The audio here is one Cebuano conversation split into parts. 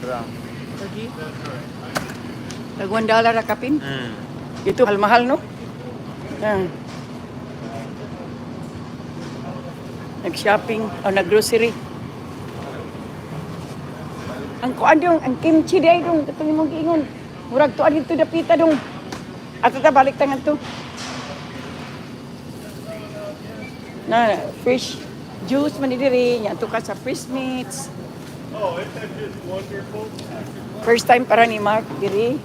Ra. Lagi. Tag $1 ra kapin. Ito mahal-mahal, no? Ah. Nag-shopping o nag-grocery. Ang kuan dong, ang kimchi day dong, katong imong giingon. Murag tuan dito dapita dong. Ato ta balik tangan to. Na fresh juice man ni diri, nya ka sa fresh meats. Oh, isn't that just wonderful? First time para ni Mark diri.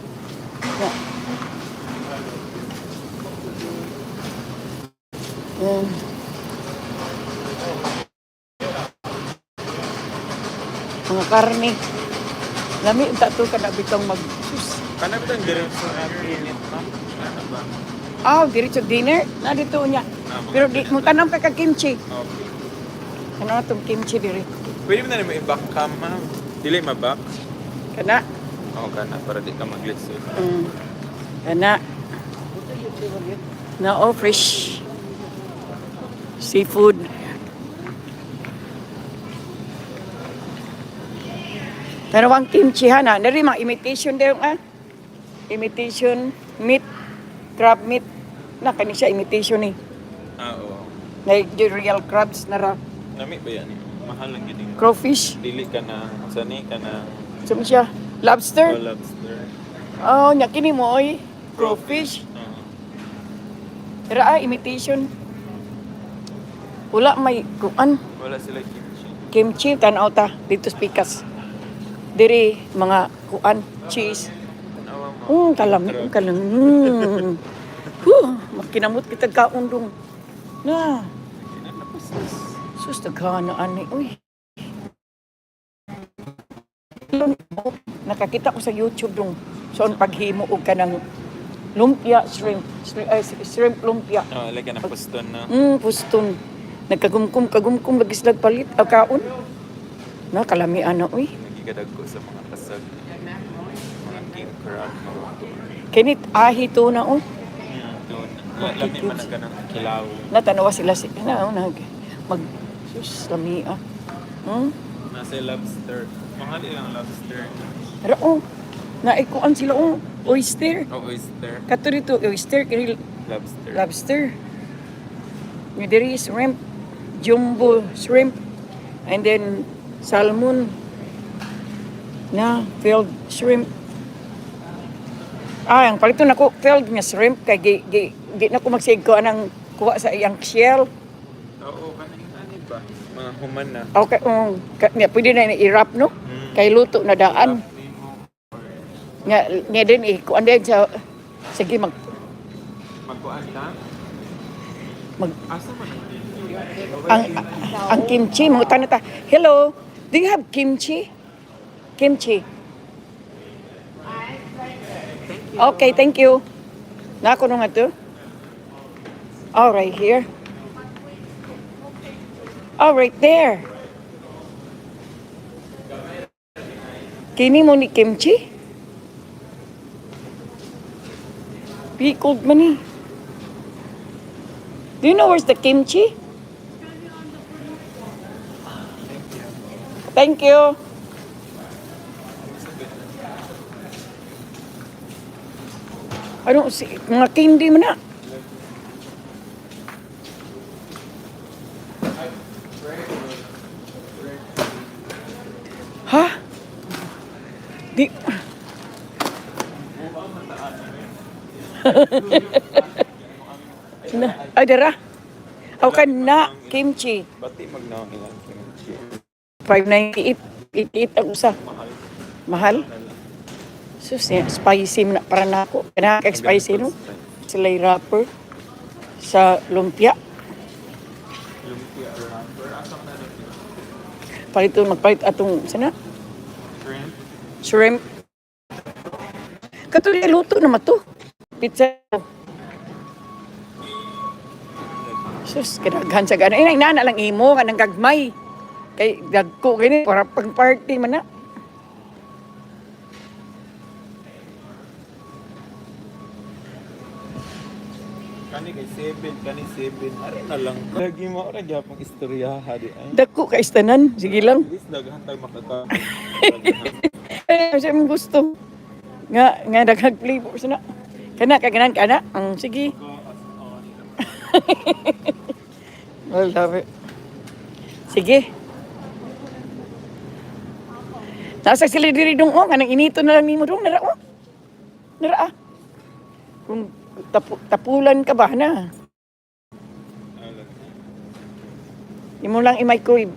Na. Yan. Mga karne. Lami unta to kana bitong mag sus. Kana bitong diretso na init, ma'am? Ano ba? Ah, diretso dinner na dito niya. Pero di mo tanong pa ka kimchi. Okay. Ano na tong kimchi diri? Pwede mo na rin i-back cam, ma'am. Dili ma-back? Kana. Oo, kana. Para di ka maglisod. Kana. Na oh, fresh seafood. Pero ang kimchi ha na, nari mga imitation daw ah. Imitation meat, crab meat. Na kani siya imitation eh. Ah, oo. Na yung real crabs na ra. Nami ba yan? Mahal lang gini. Crawfish. Dili ka na, sani ka na, Saan siya? Lobster. oh, lobster. Oh, nya kini mo oy. Crawfish. Oo. Pero ah, imitation. Wala may kuan. Wala sila kimchi. Kimchi tanaw ta dito sa pikas. Diri mga kuan cheese. Tanawa mo. Kalami, kalami. Huh, makinamot kita kaon dong. Na. Sus, daghana ani. Uy. Nakakita ko sa YouTube dong. So, ang paghimo og kanang lumpia shrimp, shrimp, ay, shrimp lumpia. Oh, like na puston na. Puston. Nagkagumkum, kagumkum, lagi sila palit, ah, kaon. Na, kalami ana, uy. Nagikadag ko sa mga kasag. Mga king crab. Kinit, ahi to na, oh. Doon. Lami man ang ganang kilaw. Natanawa sila si, na, oh, nag, mag, sus, lami, ah. Nasa lobster. Mahal ilang lobster. Pero, oh, naikuan sila, oh, oyster. Oh, oyster. Kato dito, oyster, kini Lobster. lobster. Nga diri, shrimp, jumbo shrimp, and then salmon, na, filled shrimp. Ah, ang palito nako filled nga shrimp kay di na ko magsigko ko anang kuha sa iyang shell. Oo, kanang ano ba? Mga human na. Okay, nga, pwede na i-wrap no? Kay luto na daan. Wrap nimo or Nga, nga din eh, kuan din sa sige mag magkuan na? mag Asa man ang ang kimchi mo ta. Hello, do you have kimchi? Kimchi. Okay, thank you. Nako no nga to. Oh, right here. Oh, right there. Kini mo ni kimchi? Pickled man eh. Do you know where's the kimchi? Thank you. Ano, si, mga candy mo na. Ha? Di... Na, ay, dara. Aw ka na, kimchi. Bati magnaw ilang kimchi. 598. 88 ang usa. Mahal. Mahal? Sus, eh, spicy man na para nako. Kana kag spicy no? Sila wrapper sa lumpia. Lumpia wrapper. Asa man na rin? Palito magpalit atong sana Shrimp. shrimp. Katuloy luto naman to. Pizza. Sus, kadaghan sa gana. Inay nana lang imo kanang gagmay. Kay dagko kini para pang party man na. Kani kay 7, kani 7. Ari na lang. Lagi mo ora gyapon istorya ha di ay. Dagko ka istanan, sige lang. At least daghan tayo makaka. Eh, Unsa imong gusto? Nga daghang flavor sana. Kana kaganan kana? Ang sige. I love it. Sige. Nasa sila diri dong oh, kanang inito na lang nimo dong nara oh. Nara ah. Kung tapulan ka ba na? Imo lang i-microwave.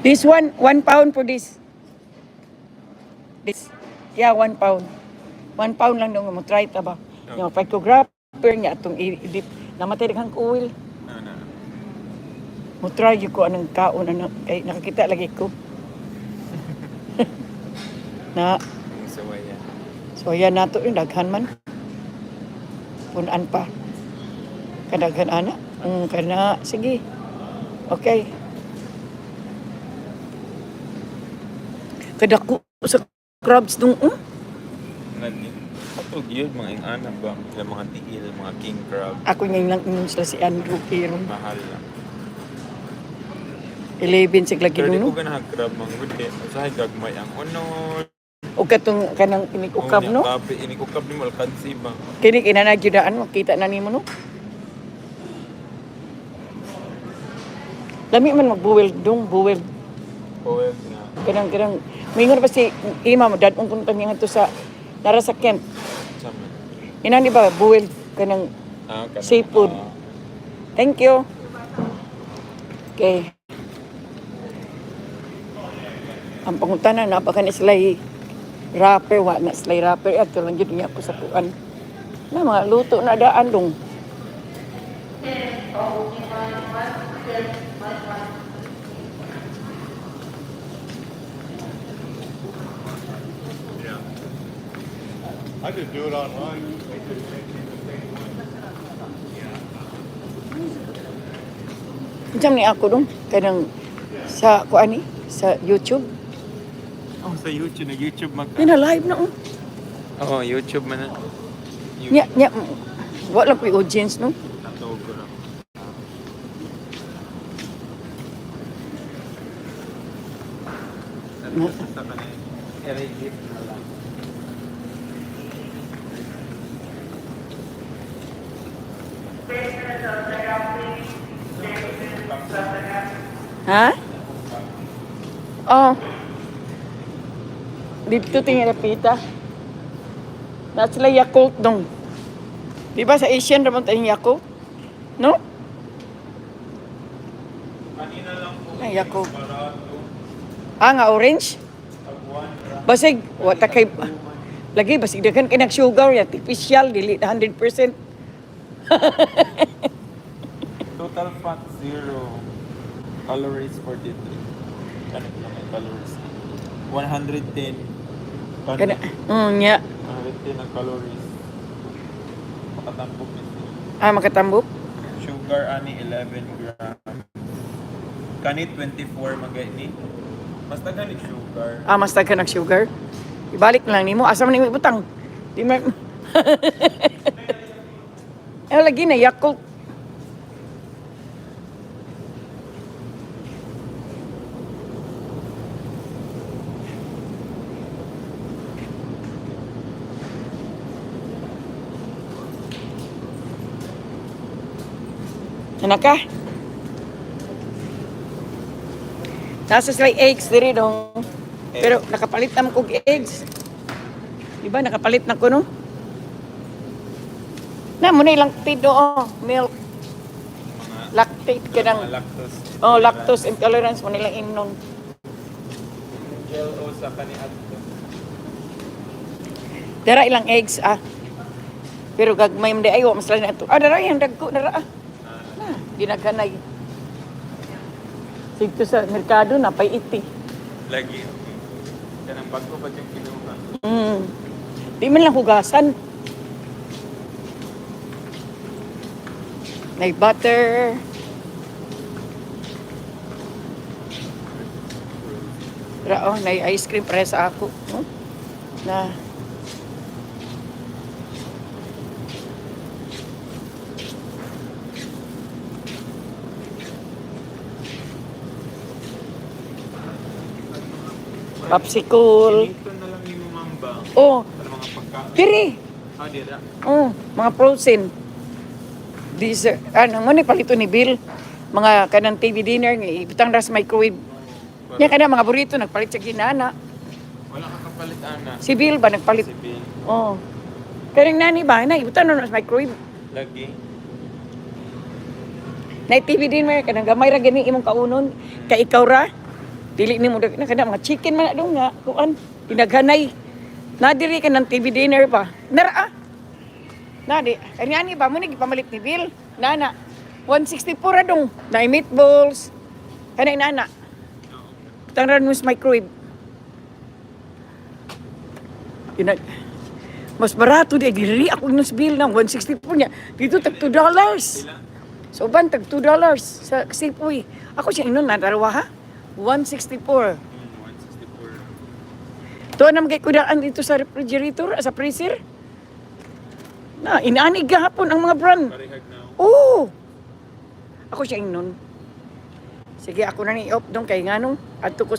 This one, 1 pound for this. This. Yeah, 1 pound. 1 pound lang dong mo try ta ba. Yung photographer niya atong i-dip. Namatay daghang oil. Na na. Mo try gyud ko anong kaon ano kay nakakita lagi ko. Na Sawaya. so ayan nato yung daghan man. Punan pa. Kadaghan ana. Kana sige. Okay. Kadako sa crabs dong. Ngani. Patog yun, mga ingana ba? Sila mga tiil, mga king crab. Ako ngayon lang ingon sila si Andrew pero Mahal lang. 11 sigla Pero di ginuno. ko ganahag crab, mga good kay. Usahay gagmay ang unon. O katong kanang inikukab no. Kape, inikukab ni mo, alkansi ba? Kini kinanagyudaan makita na nimo no. Lami man magbuwel dong buwel Poel nga. kanang mingon pa si ima mo dadong kun kami ngadto sa nara sa camp. Sama. Ina di ba buwel kanang Ah, kanang, seafood. ah, Thank you. Okay. Ang pangutana na baka ni sila wrapper, wa na sila wrapper. Ato lang yun niya ako sa kuan. Na mga luto na daan dong. Yeah. I just do it online. They just send you the same one. Unsa ni ako dong kanang sa kuan ni sa YouTube. Oh, sa YouTube. Nag-YouTube man ka. Ni na live na oh. Oo, oh, YouTube man na. Nya nya wa lang ko'y audience no. Atog ko lang. Sa kanay. Erigit na lang. Ha? Oh. Dito tingin pita. Na sila Yakult dong. Di ba sa Asian ramon tayong Yakult? No? Kanina lang po. Ay, Yakult. Barato. Ah, nga orange? Tagwan. Basig, wata kay lagi basig daghan kay nag sugar ya artificial dili na 100%. Total fat 0. Calories 43. Kano ko lang yung calories? 110. Kano? Kana nya. 110 ang calories. Makatampok ni siya. Ah, makatambok. Sugar ani 11 grams. Kani 24 magay ni. Mas daghan ni sugar. Ah, mas daghan ang sugar. Ibalik na lang nimo. Asa man nimo ibutang? Di man. Eh, lagi na Yakult. Anak ka? Nasa sila eggs diri dong. Pero nakapalit na kog eggs. Di ba nakapalit na ko no? Na mo na ilang do oh, milk, Mga, lactate ka mga ng lactose. oh, lactose intolerance mo nilang imnon. LO sa kani adto. Dara ilang eggs ah. Pero gagmay man di ay wa mas na ito. Ah, dara yang dagko dara ah. Na, ginaghanay. Sigto sa merkado na pay iti. Lagi. Kanang bago pa yung kinuha. Di man lang hugasan. May butter. Ra oh, nay ice cream para sa ako, no? Na popsicle. Kinito na lang yung mamba. Oh, Para mga pagkain. diri. Ah, dira. Oh, mga frozen. Dessert. Ano mo ni palito ni Bill? Mga kanang TV dinner nga ibutang ra sa microwave. Nya kana mga burrito nagpalit sa ginana. Wala ka kapalit, ana. Si Bill ba nagpalit? Si Bill. Oh. Kanang nani ba na ibutang na sa microwave. Lagi. Na TV dinner kanang gamay ra gani imong kaunon kay ikaw ra. Dili nimo na kana mga chicken man na dong nga kuan tinaghanay. Na diri ka ng TV dinner pa. Nara ah. Na di, kani ani ba mo ni gipamalit ni Bill? Nana. 164 ra dong. Na meatballs. Kanay nana. Butang ra mo sa microwave. Ina, mas barato di diri ako inos bill ng 164 niya. Dito tag $2. Pila? So uban tag $2 sa Safeway. Ako siya inon na dalawa ha. 164. 164. Tuwa na magay kudaan dito sa refrigerator, sa freezer. Na, inaanig gahapon ang mga brand. Parehag na. Oo. Ako siya ingnon. Sige, ako na ni off dong kay nganong adto ko sa